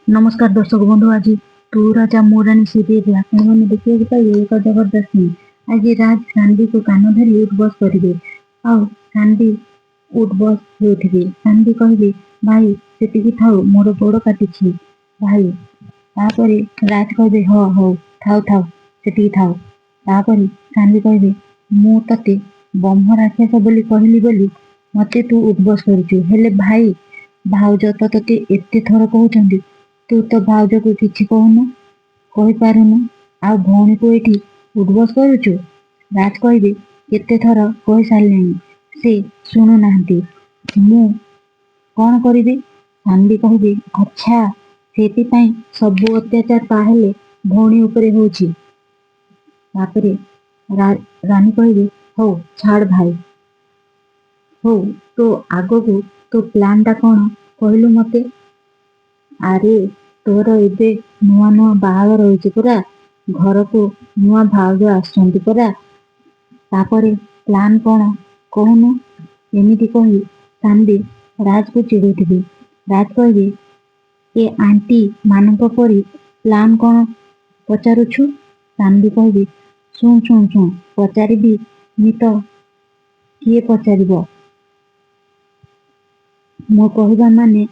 ନମସ୍କାର ଦର୍ଶକ ବନ୍ଧୁ, ଆଜି ତୁ ରାଜା ମୁଁ ରାଣୀ ସିରିଏଲରେ ଆପଣମାନେ ଦେଖିବାକୁ ପାଇବେ ଏକ ଜବରଦସ୍ତ ସିନ୍। ଆଜି ରାଜ ସାନ୍ଭିକୁ କାନ ଧରି ଉଠ୍ ବସ୍ କରିବେ ଆଉ ସାନ୍ଭି ଉଠ୍ ବସ୍ ହେଉଥିବେ। ସାନ୍ଭି କହିବେ, "ଭାଇ, ସେତିକି ଥାଉ, ମୋର ଗୋଡ଼ କାଟୁଛି ଭାଇ।" ତାପରେ ରାଜ କହିବେ, "ହଁ, ହଉ, ଥାଉ ଥାଉ, ସେତିକି ଥାଉ।" ତାପରେ ସାନ୍ଭି କହିବେ, "ମୁଁ ତତେ ବ୍ରହ୍ମ ରାକ୍ଷସ ବୋଲି କହିଲି ବୋଲି ମତେ ତୁ ଉଠ୍ ବସ୍ କରୁଛୁ। ହେଲେ ଭାଇ, ଭାଉଜ ତ ତତେ ଏତେ ଥର କହୁଛନ୍ତି, ତୁ ତ ଭାଉଜକୁ କିଛି କହୁନୁ, କହିପାରୁନୁ ଆଉ ଭଉଣୀକୁ ଏଇଠି ଉଠବସ୍ କରୁଛୁ।" ରାଜ କହିବେ, "କେତେ ଥର କହିସାରିଲିଣି, ସେ ଶୁଣୁନାହାନ୍ତି, ମୁଁ କଣ କରିବି?" ସାନ୍ଭି କହିବେ, "ଆଚ୍ଛା, ସେଥିପାଇଁ ସବୁ ଅତ୍ୟାଚାର ତାହେଲେ ଭଉଣୀ ଉପରେ ହଉଛି।" ତାପରେ ରାନୀ କହିବେ, "ହଉ ଛାଡ ଭାଇ, ହଉ, ତୋ ଆଗକୁ ତୋ ପ୍ଲାନଟା କଣ କହିଲୁ ମତେ? ଆରେ, ତୋର ଏବେ ନୂଆ ନୂଆ ବାହାଘର ହୋଇଛି ପରା, ଘରକୁ ନୂଆ ଭାଉଜ ଆସୁଛନ୍ତି ପରା, ତାପରେ ପ୍ଲାନ କଣ କହୁନୁ?" ଏମିତି କହି ସାନ୍ଭି ରାଜକୁ ଚିଡଉଥିବେ। ରାଜ କହିବେ, "ଏ ଆଣ୍ଟି ମାନଙ୍କ ପରି ପ୍ଲାନ କଣ ପଚାରୁଛୁ?" ସାନ୍ଭି କହିବେ, "ଶୁଣ ଶୁଣ ଶୁଣ, ପଚାରିବି ନି ତ କିଏ ପଚାରିବ? ମୋ କହିବା ମାନେ,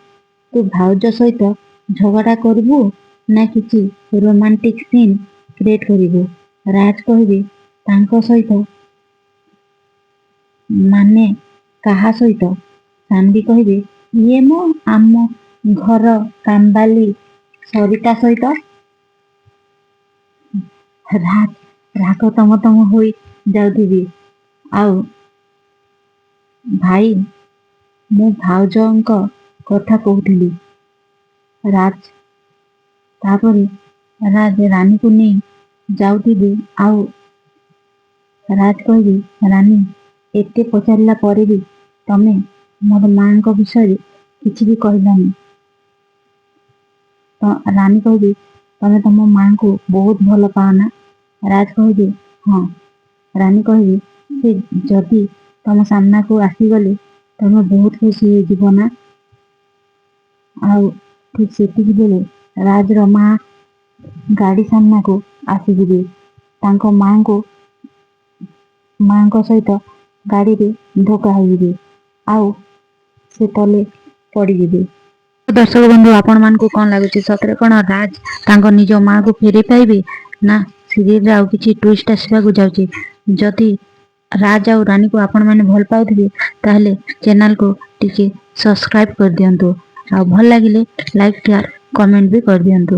ତୁ ଭାଉଜ ସହିତ ଝଗଡା କରିବୁ ନା କିଛି ରୋମାଣ୍ଟିକ ସିନ୍ କ୍ରିଏଟ କରିବୁ?" ରାଜ କହିବେ, "ତାଙ୍କ ସହିତ ମାନେ କାହା ସହିତ?" ସାନ୍ଭି କହିବେ, "ଇଏ ମ, ଆମ ଘର କାମବାଲି ସରିତା ସହିତ।" ରାଜ ରାଗ ତମ ତମ ହୋଇ ଯାଉଥିବେ ଆଉ, "ଭାଇ, ମୁଁ ଭାଉଜଙ୍କ କଥା କହୁଥିଲି।" ରାଜ ତାପରେ ରାଜ ରାନୀକୁ ନେଇ ଯାଉଥିବେ ଆଉ ରାଜ କହିବେ, "ରାନୀ, ଏତେ ପଚାରିଲା ପରେ ବି ତମେ ମୋର ମାଙ୍କ ବିଷୟରେ କିଛି ବି କହିଲନି।" ତ ରାନୀ କହିବେ, "ତମେ ତମ ମାଙ୍କୁ ବହୁତ ଭଲ ପାଅ ନା?" ରାଜ କହିବେ, "ହଁ।" ରାନୀ କହିବେ, "ସେ ଯଦି ତମ ସାମ୍ନାକୁ ଆସିଗଲେ ତମେ ବହୁତ ଖୁସି ହେଇଯିବ ନା?" ଆଉ ଠିକ ସେତିକି ବେଳେ ରାଜର ମା ଗାଡି ସାମ୍ନାକୁ ଆସିଯିବେ, ତାଙ୍କ ମାଙ୍କ ସହିତ ଗାଡିରେ ଧକ୍କା ହେଇଯିବେ ଆଉ ସେ ତଲେ ପଡିଯିବେ। ଦର୍ଶକ ବନ୍ଧୁ, ଆପଣମାନଙ୍କୁ କଣ ଲାଗୁଛି? ସତରେ କଣ ରାଜ ତାଙ୍କ ନିଜ ମାକୁ ଫେରେଇ ପାଇବେ ନା ସିରିଏଲରେ ଆଉ କିଛି ଟ୍ୱିଷ୍ଟ ଆସିବାକୁ ଯାଉଛି? ଯଦି ରାଜ ଆଉ ରାନୀକୁ ଆପଣମାନେ ଭଲ ପାଉଥିବେ, ତାହେଲେ ଚ୍ୟାନେଲକୁ ଟିକେ ସବସ୍କ୍ରାଇବ କରିଦିଅନ୍ତୁ ଆଉ ଭଲ ଲାଗିଲେ ଲାଇକ୍, ସେୟାର, କମେଣ୍ଟ ବି କରିଦିଅନ୍ତୁ।